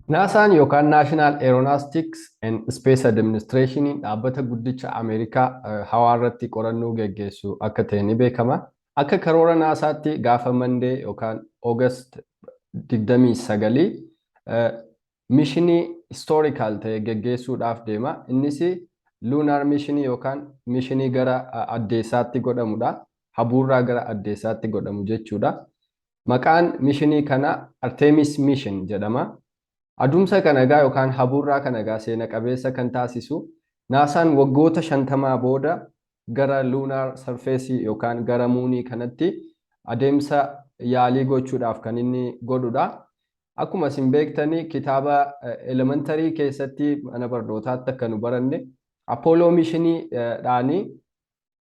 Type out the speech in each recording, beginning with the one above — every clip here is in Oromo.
NASAn yookaan National Aeronautics and Space Administration dhaabbata guddicha Ameerikaa hawaa irratti qorannoo geggeessu akka ta'e ni beekama. Akka karoora NASAtti gaafa Monday yookaan August 29 mishinii historical ta'e geggeessuudhaaf deema. Innis lunar mishinii yookaan mishinii gara addeessaatti godhamudha. Habuurraa gara addeessaatti godhamu jechuudha. Maqaan mishinii kana Artemis Mission jedhama. Aduumsa kana egaa yookaan habuurraa kana egaa seena qabeessa kan taasisu NASAn waggoota 50 booda gara lunar surface yookaan gara moonii kanatti adeemsa yaalii gochuudhaaf kan inni godhudha. Akkuma isin beektanii, kitaaba elementary keessatti mana barnootaatti akka nu baranne, Apollo mishinii dhaanii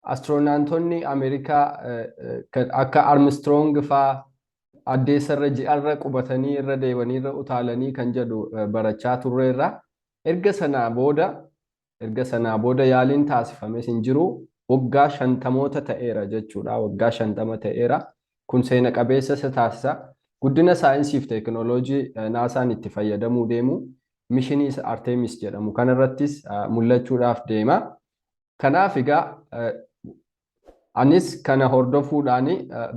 astiroonaantonni Ameerikaa akka Armstrong faa addeessarra, ji'arra qubatanii, irra deemanii, irra utaalanii kan jedhu barachaa turreerra. Erga sanaa booda yaaliin taasifames hin jiru. Waggaa shantamoota ta'eera jechuudha. Waggaa 50 ta'eera. Kun seena qabeessa isa taasisa. Guddina saayinsiif teekinooloojii NASAn itti fayyadamuu deemu mishinii Artemis jedhamu kanarrattis mul'achuudhaaf deema. Kanaaf egaa anis kana hordofuudhaan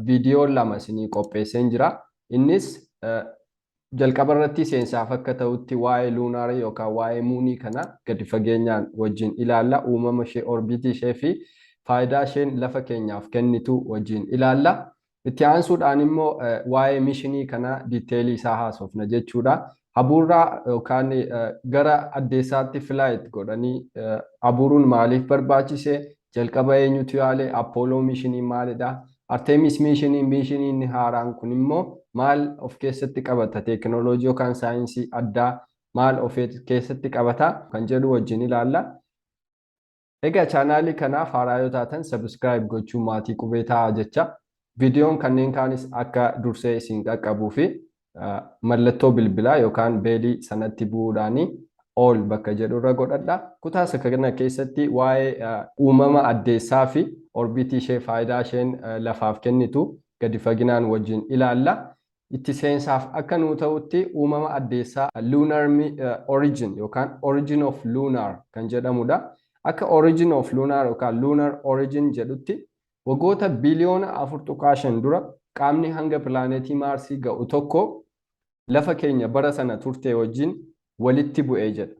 viidiyoo lama isinii qopheesseen jira. Innis jalqaba irratti seensaaf akka ta'utti waa'ee lunarii yookaan waa'ee moonii kana gadi fageenyaan wajjin ilaalla. Uumama ishee, orbiitii ishee fi faayidaa isheen lafa keenyaaf kennitu wajjin ilaalla. Itti aansuudhaan immoo waa'ee mishinii kana detailii isaa haasofna jechuudha. Habuurraa yookaan gara addeessaatti flight godhanii habuuruun maaliif barbaachise? Jalqaba eenyutu yaale? Apollo mishinii maalidha? Artemis mishinii, mishiniin haaraan kun immoo maal of keessatti qabata? Teekinooloojii yookaan saayinsii addaa maal of keessatti qabata kan jedhu wajjin ilaalla. Egaa chaanaalii kanaaf haaraa yoo taatan subscribe gochuun maatii qubee ta'aa jecha, viidiyoon kanneen kaanis akka dursee isin qaqqabuu fi mallattoo bilbilaa yookaan bellii sanatti bu'uudhaanii all bakka jedhurra godhadha. Kutaa isa kana keessatti waa'ee uumama addeessaa fi orbiitii ishee, faayidaa isheen lafaaf kennitu gadi faginaan wajjin ilaalla. Itti seensaaf akka nuu ta'utti uumama addeessaa, lunar origin yookaan origin of lunar kan jedhamudha. Akka origin of lunar yookaan lunar origin jedhutti, waggoota biliyoona 4.5 dura qaamni hanga pilaanetii Maarsii ga'u tokko lafa keenya bara sana turte wajjin walitti bu'ee jedha.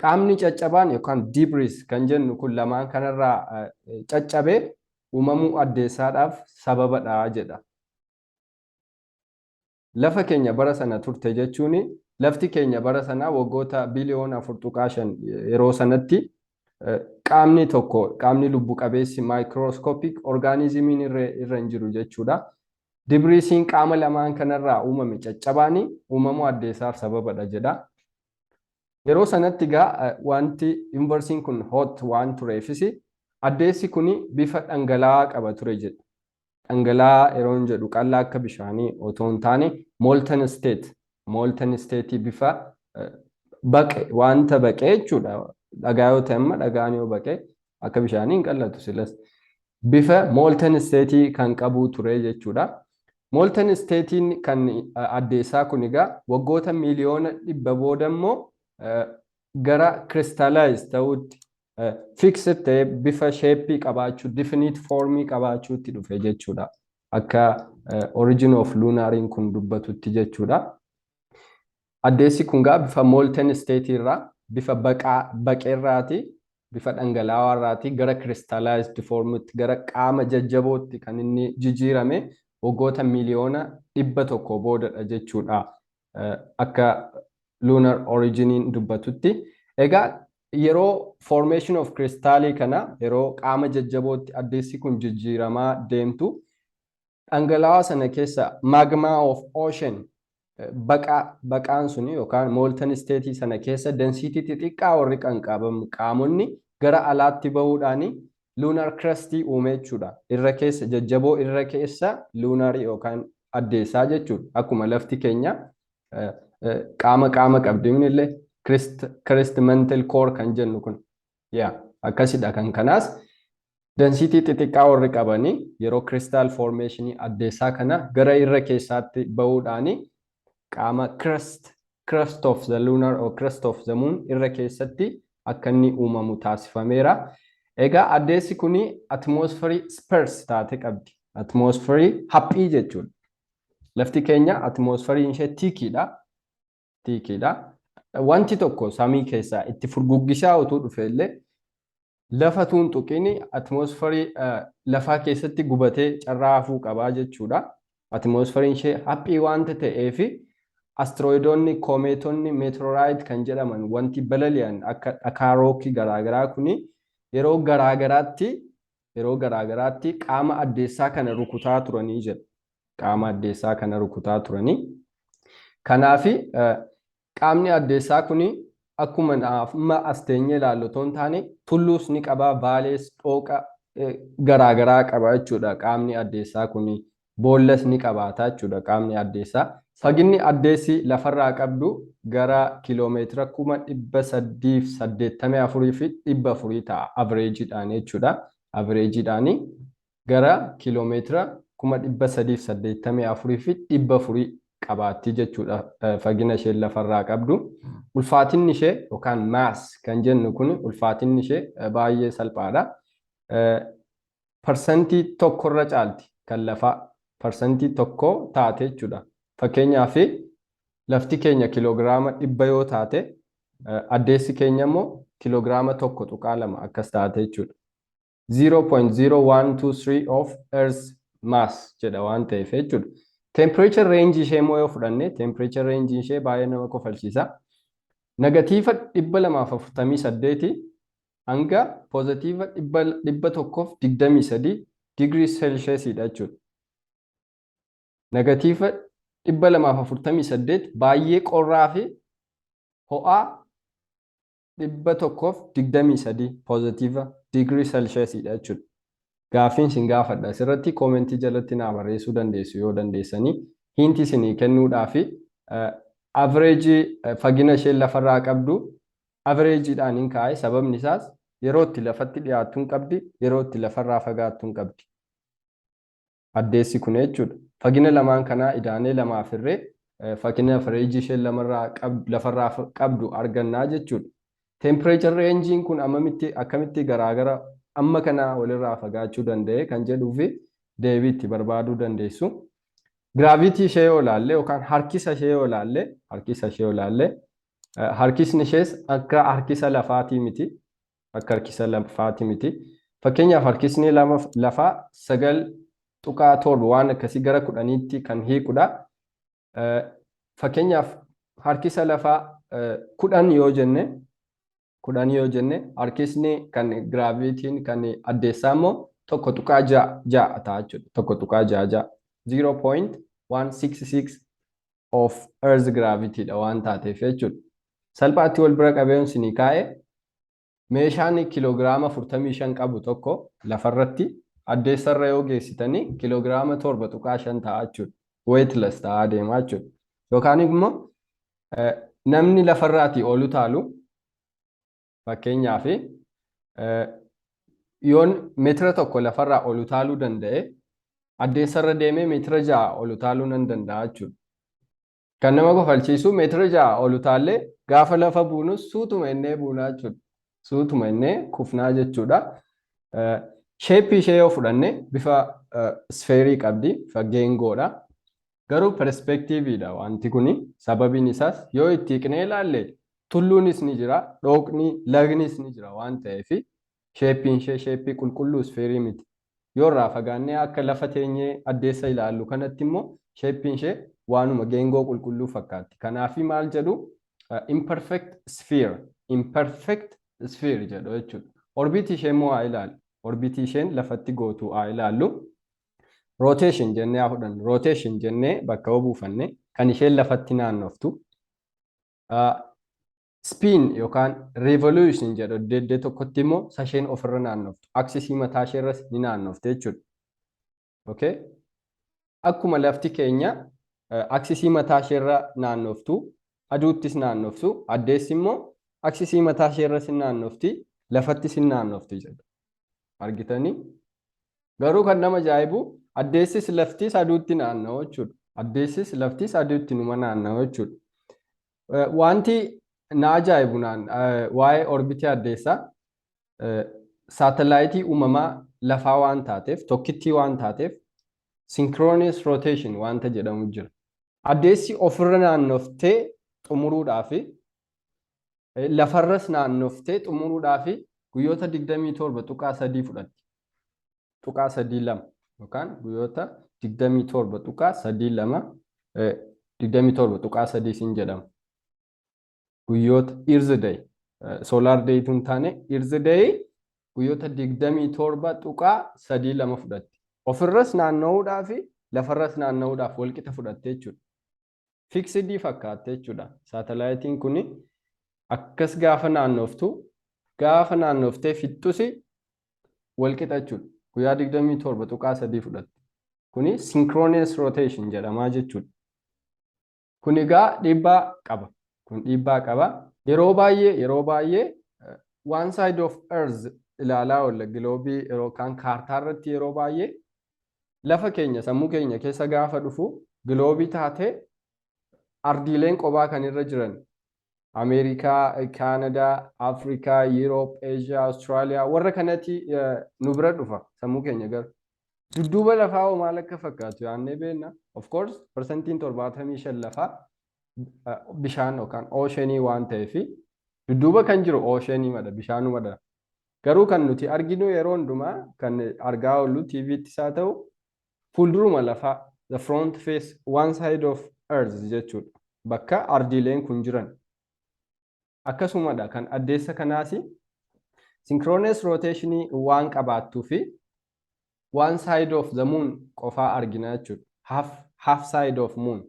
Qaamni caccabaan yookaan debris kan jennu kun lamaan kanarraa caccabee uumamuu addeessaadhaaf sababadha jedha. Lafa keenya bara sana turte jechuun lafti keenya bara sanaa waggoota biliyoona 4.5 yeroo sanatti qaamni tokko, qaamni lubbu qabeessi, microscopic organismiin irra hin jiru jechuudha. Debrisiin qaama lamaan kanarraa uumame caccabaanii uumamuu addeessaaf sababadha jedha. Yeroo sanatti egaa wanti yuunivarsiin kun hot waan tureefis addeessi kun bifa dhangala'aa qaba ture jedha. Dhangala'aa yeroon jedhu qal'aa akka bishaanii otoo hin taane, molten state, bifa baqe, wanta baqee jechuudha. Dhagaa yoo ta'e, amma dhagaan yoo baqe akka bishaanii hin qallatu silas. Bifa molten state kan qabu ture jechuudha. Molten statein kan addeessaa kun egaa waggoota miiliyoona 100 booda immoo gara crystallize ta'uutti, fixed ta'ee, bifa shapeii qabaachuu, definite formii qabaachuutti dhufe jechuudha. Akka origin of lunariin kun dubbatutti jechuudha. Addeessi kun gaa bifa molten state irraa, bifa baqaa baqeerraati, bifa dhangala'aa irraati gara crystallized formitti, gara qaama jajjabootti kan inni jijjiirame waggoota miiliyoona 100 boodadha jechuudha. Akka lunar originiin dubbatutti. Egaa yeroo formation of crystalii kana, yeroo qaama jajjabootti addeessi kun jijjiiramaa deemtu, dhangala'aa sana keessa magma of ocean, baqa baqaan suni yookaan molten state sana keessa density xixiqqaa warri kan qabamu qaamonni gara alaatti bahuudhaani lunar crust uume jechuudha. Irra keessa jajjaboo, irra keessa lunar yookaan addeessaa jechuudha. Akkuma lafti keenya qaama qaama qabdi illee, crust, mantle, core kan jennu kun, yaa, akkasidha. Kan kanaas Density xixiqqaa warri qabanii yeroo crystal formationii addeessaa kana gara irra keessaatti bahuudhaani qaama crust of the lunar or crust of the moon irra keessatti akka inni uumamu taasifameera. Egaa addeessi kuni atmoosferii sparse taate qabdi. Atmoosferii haphii jechuudha. Lafti keenya atmoosferiin ishee thickiidha. Thickiidha. Wanti tokko samii keessaa itti furguggisaa utuu dhufe illee lafa tuun tuqini atmoosferii lafaa keessatti gubatee carraa hafuu qabaa jechuudha. Atmoosferiin ishee haphii waanta ta'eef asteroidoonni, koomeetonni, meteorite kan jedhaman, wanti balali'an akka dhakaa rockii garaagaraa kuni yeroo garaagaraatti qaama addeessaa kana rukutaa turanii jedha. Qaama addeessaa kana rukutaa turanii. Kanaafi qaamni addeessaa kuni akkuma amma as teenyee ilaallu otoo hin taane tulluus ni qaba, valleys, dhooqa garaagaraa qaba jechuudha qaamni addeessaa kuni. Boollas ni qabaata jechuudha qaamni addeessaa. Faginni addeessi lafarraa qabdu gara kiiloomeetira 884,400 ta'a averageiidhaan jechuudha. Averageiidhaan gara kiiloomeetira 384,400 qabaatti jechuudha fagina isheen lafarraa qabdu. Ulfaatinni ishee yookaan mass kan jennu kun, ulfaatinni ishee baay'ee salphaadha. 1% irra caalti kan lafaa, 1% taate jechuudha. Fakkeenyaaf, lafti keenya kiiloogiraama 100 yoo taate, addeessi keenya immoo kiiloogiraama 1.2 akkas taate jechuudha. 0.0123 of Earth mass jedha waan ta'eef jechuudha. Temperature range ishee immoo yoo fudhanne, temperature range ishee baay'ee nama kofalchiisa. Negative 248 hanga positive 123 digirii seelsheesiidha jechuudha. Negative 248 baay'ee qorraa fi ho'aa 123 positive digirii seelsheesiidha jechuudha. Gaaffiin isin gaafadha. Asirratti commentii jalatti naa barreessuu dandeessu yoo dandeessanii. Hintii isinii kennuudhaa fi average fagina isheen lafarraa qabdu averageiidhaan hin kaa'e. Sababni isaas yeroo itti lafatti dhiyaattuu hin qabdi, yeroo itti lafarraa fagaattuu hin qabdi. Addeessi kun jechuudha. Fagina lamaan kanaa idaanee lamaaf irree fagina average isheen lafarraa qabdu argannaa jechuudha. Temperature rangeiin kun ammamitti, akkamitti garaagara amma kana walirraa fagaachuu danda'e kan jedhuu fi deebii itti barbaaduu dandeessu. Gravity ishee yoo ilaalle yookaan harkisa ishee yoo ilaalle, harkisa ishee yoo ilaalle, harkisni ishees akka harkisa lafaatii miti. Akka harkisa lafaatii miti. Fakkeenyaaf, harkisni lafaa 9.7 waan akkasii gara 10tti kan hiikudha. Fakkeenyaaf, harkisa lafaa 10 yoo jenne, 10 yoo jenne, harkisni kan gravityn kan addeessaa immoo 1.66 ta'a jechuudha. 1.66, 0.166 of earth gravity dha waan taateef jechuudha. Salphaatti wal bira qabeen isinii kaa'e, meeshaan kiiloogiraama 45 qabu tokko lafarratti addeessarra yoo geessitanii kiiloogiraama 7.5 ta'a jechuudha. Weightless ta'aa deemaa jechuudha. Yookaan immoo namni lafarraatii ol utaalu, fakkeenyaaf, yoon meetira 1 lafarraa ol utaaluu danda'e, addeessarra deemee meetira 6 ol utaaluu nan danda'a jechuudha. Kan nama kofalchiisu, meetira 6 ol utaallee gaafa lafa buunus suutuma innee buunaa jechuudha. Suutuma innee kufnaa jechuudha. Shapeii ishee yoo fudhanne, bifa sphereii qabdi, bifa geengoodha. Garuu perspectiveiidha wanti kuni. Sababiin isaas yoo itti hiqnee ilaalle tulluunis ni jira, dhooqni, lagnis ni jira waan ta'eef shapeiin ishee shapeii qulqulluu sphereii miti. Yoo irraa fagaannee akka lafa teenyee addeessa ilaallu kanatti immoo shapeiin ishee waanuma geengoo qulqulluu fakkaatti. Kanaafi maal jedhu? Imperfect sphere, imperfect sphere jedhu jechuudha. Orbitii ishee immoo haa ilaallu. Orbitii isheen lafatti gootu haa ilaallu. Rotation jennee haa fudhannu. Rotation jennee bakka yoo buufanne, kan isheen lafatti naannoftu. Spin yookaan revolution jedhu iddoo tokkotti immoo isheen ofirra naannoftu. Axisii mataa ishee irras ni naannofte jechuudha. Okay? Akkuma lafti keenya axisii mataa ishee irra naannoftu, aduuttis naannoftu, addeessi immoo axisii mataa ishee irras ni naannofti, lafattis ni naannofti jedha. Argitanii? Garuu kan nama ajaa'ibu, addeessis laftis aduutti naanna'u jechuudha. Addeessis laftis aduutti numa naanna'u jechuudha. Wanti na ajaa'ibu naan waa'ee orbitii addeessaa, saatalaayitii uumamaa lafaa waan taateef, tokkittii waan taateef, synchronous rotation wanta jedhamu jira. Addeessi ofirra naannoftee xumuruudhaaf, lafarras naannoftee xumuruudhaaf guyyoota 27.3 fudhatti. Tuqaa 32 yookaan guyyoota 27.32, 27.3 sin jedhama. Guyyoota Earth Day, Solar Day tun taane, Earth Day guyyoota 27.32 fudhatti. Ofirras naanna'uudhaa fi lafarras naanna'uudhaaf walqixa fudhatte jechuudha. Fixed fakkaatte jechuudha. Saatalaayitiin kun akkas gaafa naannoftu, gaafa naannoftee fixxusi walqixa jechuudha. Guyyaa 27.3 fudhatti. Kuni synchronous rotation jedhamaa jechuudha. Kun egaa dhiibbaa qaba. Kun dhiibbaa qaba. Yeroo baay'ee one side of earth ilaalaa oolla. Giloobii yookaan kaartaa irratti yeroo baay'ee lafa keenya sammuu keenya keessa gaafa dhufu, giloobii taatee ardiileen qobaa kan irra jiran Ameerikaa, Kaanadaa, Afrikaa, Yuuroop, Eeshiyaa, Awustiraaliyaa warra kanatti nu bira dhufa sammuu keenya gara. Dudduuba lafaa hoo maal akka fakkaatu yaadnee beekna? Of course, 75% lafaa bishaan yookaan oceanii waan ta'eef, dudduuba kan jiru oceanii madha, bishaanumadha. Garuu kan nuti arginu, yeroo hundumaa kan argaa oollu, TV'ttis haa ta'u, fuulduruma lafaa, the front face, one side of earth jechuudha. Bakka ardiileen kun jiran. Akkasumadha kan addeessa kanaas synchronous rotationii waan qabaattuu fi one side of the moon qofaa argina jechuudha. Half side of moon.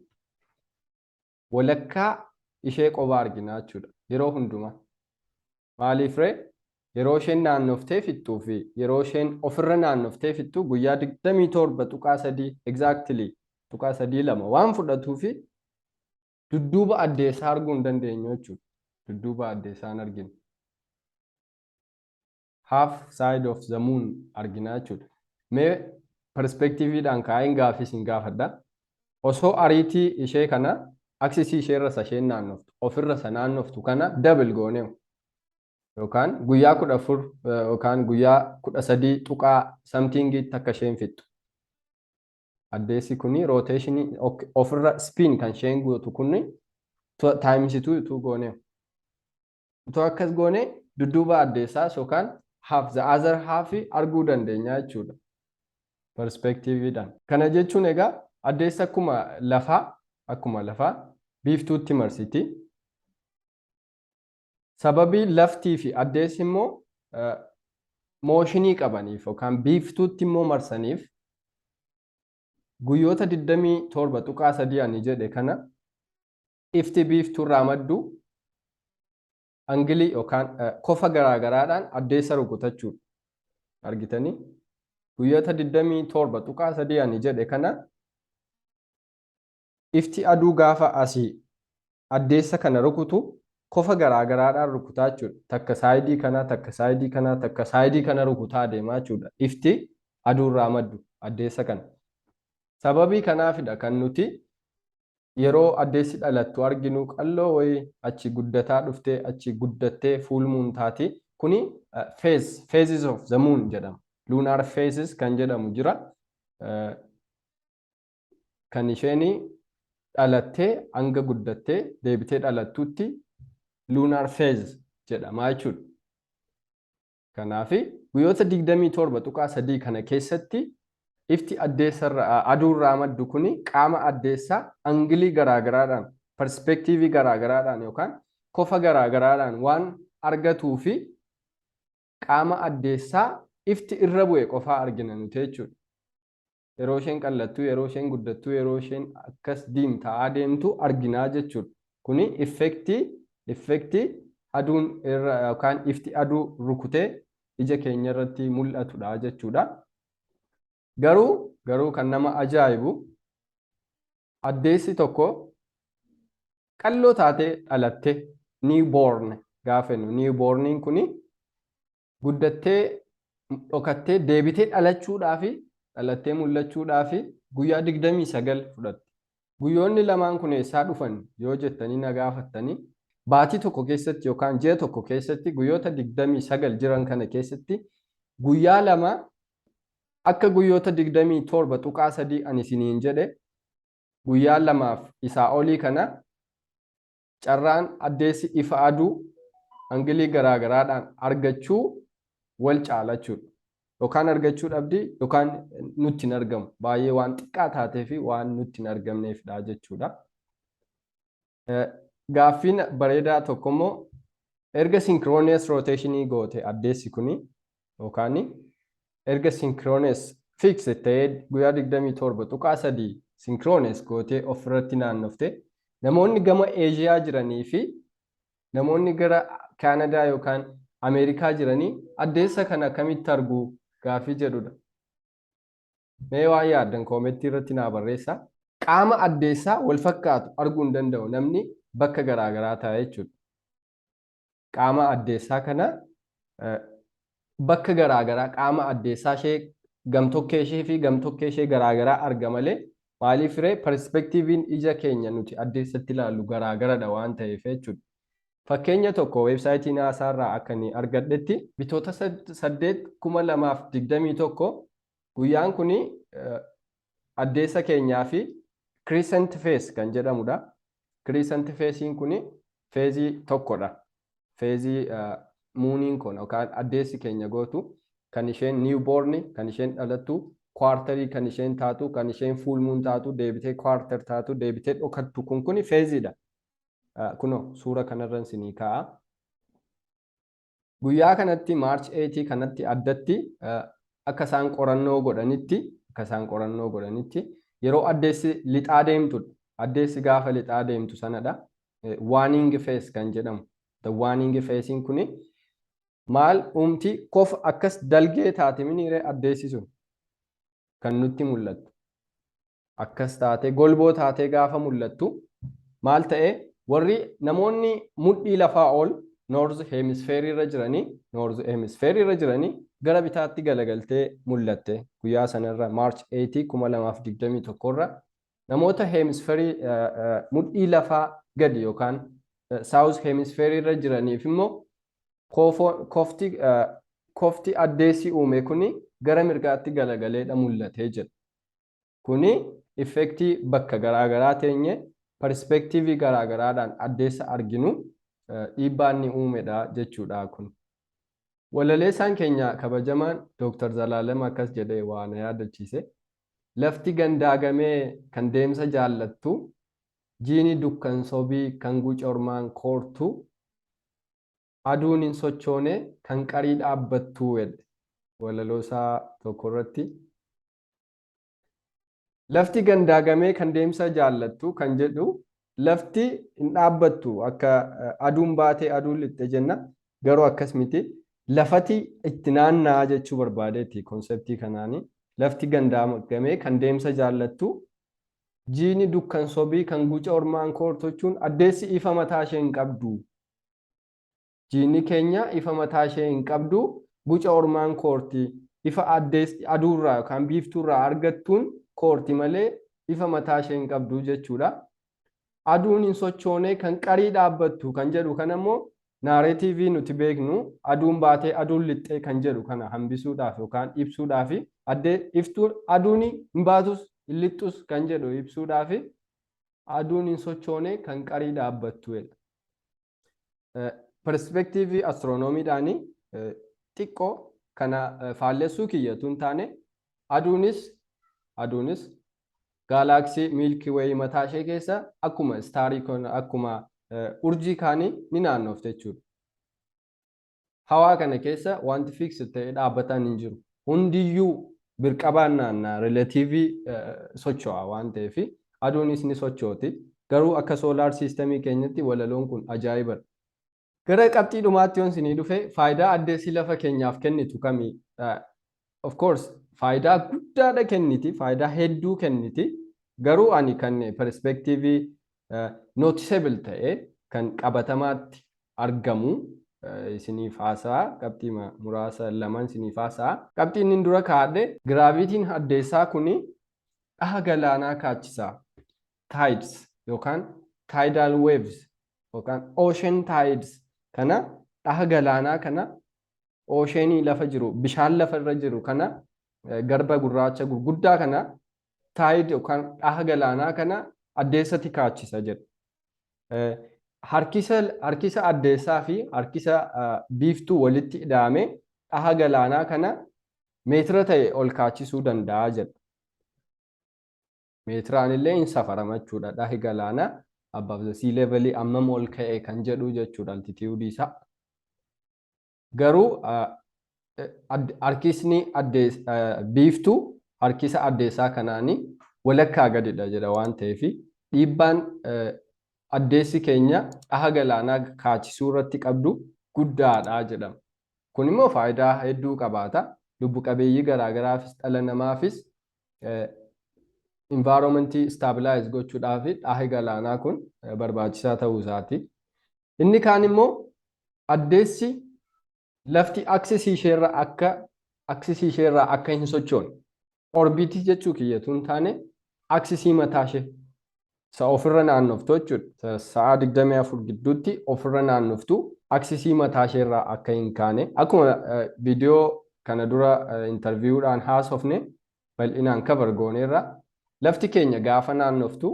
Walakkaa ishee qofa argina jechuudha yeroo hundumaa. Maaliif ree? Yeroo isheen naannoftee fixxuu fi yeroo isheen ofirra naannoftee fixxu guyyaa 27.3, exactly tuqaa 32 waan fudhatuu fi dudduuba addeessaa arguu hin dandeenyu jechuudha. Dudduuba addeessaa hin arginu. Half side of the moon argina jechuudha. Mee perspectiveiidhaan kaa'een gaaffii isin gaafadha. Osoo ariitii ishee kana, axisii ishee irra isheen naannoftu, ofirra isa naannoftu kana double gooneewu, yookaan guyyaa 14 yookaan guyyaa 13 tuqaa somethingiitti akka isheen fixxu. Addeessi kuni rotationii ofirra spin kan isheen gootu kuni times two utuu gooneewu. Utuu akkas goone, dudduuba addeessaas yookaan half, the other half arguu dandeenya jechuudha. Perspectiveiidhaan. Kana jechuun egaa addeessi akkuma lafaa biiftuutti marsiti. Sababii laftii fi addeessi immoo motionii qabaniif yookaan biiftuutti immoo marsaniif, guyyoota 27.3 ani jedhe kana ifti biiftuurraa maddu angleii yookaan kofa garaagaraadhaan addeessa rukutachuudha. Argitanii? Guyyoota 27.3 ani jedhe kana ifti aduu gaafa asii addeessa kana rukutu kofa garaagaraadhaan rukutaa jechuudha. Takka sideii kana, takka sideii kana, takka sideii kana rukutaa deemaa jechuudha. Ifti aduurraa maddu addeessa kana. Sababii kanaafidha kan nuti yeroo addeessi dhalattu arginu qalloo wayii, achi guddataa dhuftee, achi guddattee full moon taati. Kuni phases of the moon jedhama. Lunar phases kan jedhamu jira. Kan isheen dhalattee hanga guddattee deebitee dhalattutti lunar phase jedhama jechuudha. Kanaaf guyyoota 27.3 kana keessatti ifti addeessarraa, aduurraa maddu kuni qaama addeessaa angleii garaagaraadhaan, perspectiveii garaagaraadhaan yookaan kofa garaagaraadhaan waan argatuu fi qaama addeessaa ifti irra bu'e qofaa argina nuti jechuudha. Yeroo isheen qallattu, yeroo isheen guddattu, yeroo isheen akkas diimtaa deemtu arginaa jechuudha. Kuni effectii aduun irra yookaan ifti aduu rukutee ija keenya irratti mul'atudha jechuudha. Garuu kan nama ajaa'ibu, addeessi tokko qalloo taatee dhalatte, new born gaafa jennu, new borniin kuni guddattee Dhokattee deebitee dhalachuudhaafi, dhalattee mul'achuudhaafi guyyaa 29 fudhatti. Guyyoonni lamaan kun eessaa dhufan yoo jettanii na gaafattanii, baatii tokko keessatti yookaan ji'a tokko keessatti guyyoota 29 jiran kana keessatti guyyaa 2 akka guyyoota 27.3 ani isiniin jedhe, guyyaa 2f isaa olii kana carraan addeessi ifa aduu angle garaagaraadhaan argachuu wal caalachuudha. Yookaan argachuu dhabdi yookaan nutti hin argamu. Baay'ee waan xiqqaa taatee fi waan nutti hin argamneefidha jechuudha. Gaaffiin bareedaa tokko immoo, erga synchronous rotationii goote addeessi kuni, yookaan erga synchronous fix ta'ee guyyaa 27.3 synchronous gootee ofirratti naannofte, namoonni gama Eeshiyaa jiranii fi namoonni gara Kaanadaa yookaan Ameerikaa jiranii addeessa kana akkamitti argu gaaffii jedhudha. Mee waan yaaddan commentii irratti naa barreessaa. Qaama addeessaa wal fakkaatu arguu hin danda'u namni bakka garaagaraa taa'e jechuudha. Qaama addeessaa kana bakka garaagaraa, qaama addeessaa ishee gamtokkee ishee fi gamtokkee ishee garaagaraa arga malee. Maaliif ree? Perspectiviin ija keenya nuti addeessatti ilaallu garaagaradha waan ta'eef jechuudha. Fakkeenya tokko websiteii NASA irraa akka inni argadhetti, Bitoota 8, 2021, guyyaan kuni addeessa keenyaa fi crescent phase kan jedhamudha. Crescent phaseiin kuni phaseii tokkodha. Phaseii mooniin kun yookaan addeessi keenya gootu, kan isheen newborn, kan isheen dhalattu, quarterii kan isheen taatu, kan isheen full moon taatu, deebitee quarter taatu, deebitee dhokattu, kuni phaseiidha. Kunoo suura kanarra isinii kaa'a. Guyyaa kanatti, March 8 kanatti, addatti akka isaan qorannoo godhanitti yeroo addeessi lixaa deemtudha. Addeessi gaafa lixaa deemtu sanadha. Waning phase kan jedhamu. The waning phaseiin kuni maal uumti? Kofa akkas dalgee taate miniiree addeessi sun kan nutti mul'attu. Akkas taatee, golboo taatee gaafa mul'attu maal ta'e? Warri namoonni mudhii lafaa ol North Hemisphere irra jiranii, North Hemisphere irra jiranii gara bitaatti galagaltee mul'atte guyyaa sanarra, March 8 2021 irra. Namoota hemisphereii mudhii lafaa gadi yookaan South Hemisphere irra jiraniif immoo kofti addeessi uume kuni gara mirgaatti galagaleedha mul'atee jira. Kuni effectii bakka garaagaraa teenye perspectiveii garaagaraadhaan addeessa arginu dhiibbaa inni uumedha jechuudha kun. Walaleessaan keenya kabajamaan Dooktar Zalaalem akkas jedhee waa na yaadachiise. "Lafti gandaagamee kan deemsa jaallattu, jiini dukkan sobii kan guca ormaan koortu, aduun hin sochoone kan qarii dhaabbattu," jedhe walaloo isaa tokko irratti. Lafti gandaagamee kan deemsa jaallattu kan jedhu, lafti hin dhaabbattu. Akka aduun baatee aduun lixxe jenna, garuu akkas miti. Lafati itti naanna'aa jechuu barbaadeeti conceptii kanaani. Lafti gandaagamee kan deemsa jaallattu, jiini dukkan sobii kan guca ormaan koortu jechuun addeessi ifa mataa ishee hin qabdu. Jiini keenya ifa mataa ishee hin qabdu, guca ormaan koorti. Ifa addeessi aduurraa yookaan biiftuurraa argattuun koorti malee ifa mataa ishee hin qabdu jechuudha. Aduun hin sochoonee kan qarii dhaabbattu kan jedhu kana immoo narrativeii nuti beeknu, aduun baatee aduun lixxee kan jedhu kana hambisuudhaaf yookaan ibsuudhaaf, addee iftuun aduun hin baatus hin lixxus kan jedhu ibsuudhaaf, aduun hin sochoonee kan qarii dhaabbattu jedha. Perspectiveii astronomydhaan xiqqoo kana faallessuu kiyyatu hin taane, aduunis galaxy Milky Way mataa ishee keessa akkuma starii, akkuma urjii kaanii ni naannofte jechuudha. Hawaa kana keessa wanti fix ta'ee dhaabbataan hin jiru. Hundiyyuu birqabaan naanna'a, relativeii socho'a waan ta'eef aduunis ni sochooti. Garuu akka solar systemii keenyatti walaloon kun ajaa'ibadha. Gara qabxii dhumaatti yoon isinii dhufe, faayidaa addeessi lafa keenyaaf kennitu kami? Of course faayidaa guddaadha kenniti, faayidaa hedduu kenniti. Garuu ani kan perspectiveii noticeable ta'e, kan qabatamaatti argamu isiniif haasa'a. Qabxii muraasa lamaan isiniif haasa'a. Qabxiin inni dura kaa'adhe, gravityn addeessaa kuni dhaha galaanaa kaachisa. Tides yookaan tidal waves yookaan ocean tides kana, dhaha galaanaa kana, oceanii lafa jiru, bishaan lafa irra jiru kana, garba gurraacha gurguddaa kana, tide yookaan dhaha galaanaa kana addeessatti kaachisa jedha. Harkisa addeessaa fi harkisa biiftuu walitti hidhamee dhaha galaanaa kana meetira ta'e ol kaachisuu danda'a jedha. Meetiraan illee hin safarama jechuudha. Dhahi galaanaa above the sea level ammam ol ka'e kan jedhu jechuudha, altitude isaa. Garuu harkisni biiftuu harkisa addeessaa kanaanii walakkaa gadidha jedha. Waan ta'eef, dhiibbaan addeessi keenya dhaha galaanaa kaachisuu irratti qabdu guddaadha jedhama. Kun immoo faayidaa hedduu qabaata. Lubbu qabeeyyii garaagaraafis, dhala namaafis, environmentii stabilize gochuudhaaf dhahi galaanaa kun barbaachisaa ta'uu isaati. Inni kaan immoo addeessi lafti axisii isheerraa akka hin sochoone, orbitii jechuu kiyyatu hin taane, axisii mataa ishee isa ofirra naannoftu jechuudha. Sa'a 24 gidduutti ofirra naannoftu, axisii mataa isheerraa akka hin kaane, akkuma viidiyoo kana dura interviewdhaan haasofne bal'inaan cover gooneerra, lafti keenya gaafa naannoftu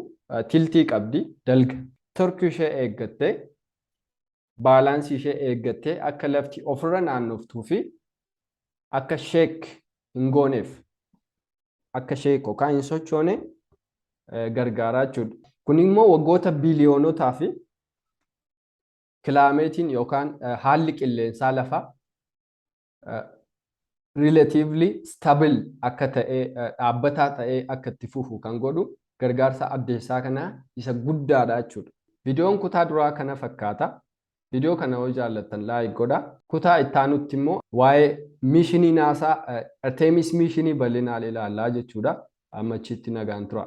tiltii qabdi, dalga torqueii ishee eeggattee, balanceii ishee eeggattee akka lafti ofirra naannoftuu fi akka shake hin gooneef, akka shake yookaan hin sochoone gargaaraa jechuudha. Kun immoo waggoota biiliyoonotaa fi climateiin yookaan haalli qilleensaa lafaa relatively stable akka ta'ee, dhaabbataa ta'ee akka itti fufu kan godhu gargaarsa addeessaa kanaa isa guddaadha jechuudha. Viidiyoon kutaa duraa kana fakkaata. Viidiyoo kana yoo jaallattan like godha. Kutaa itti aanutti immoo waa'ee missionii NASA Artemis missionii bal'inaan ilaallaa jechuudha. Amma achitti nagaan tura.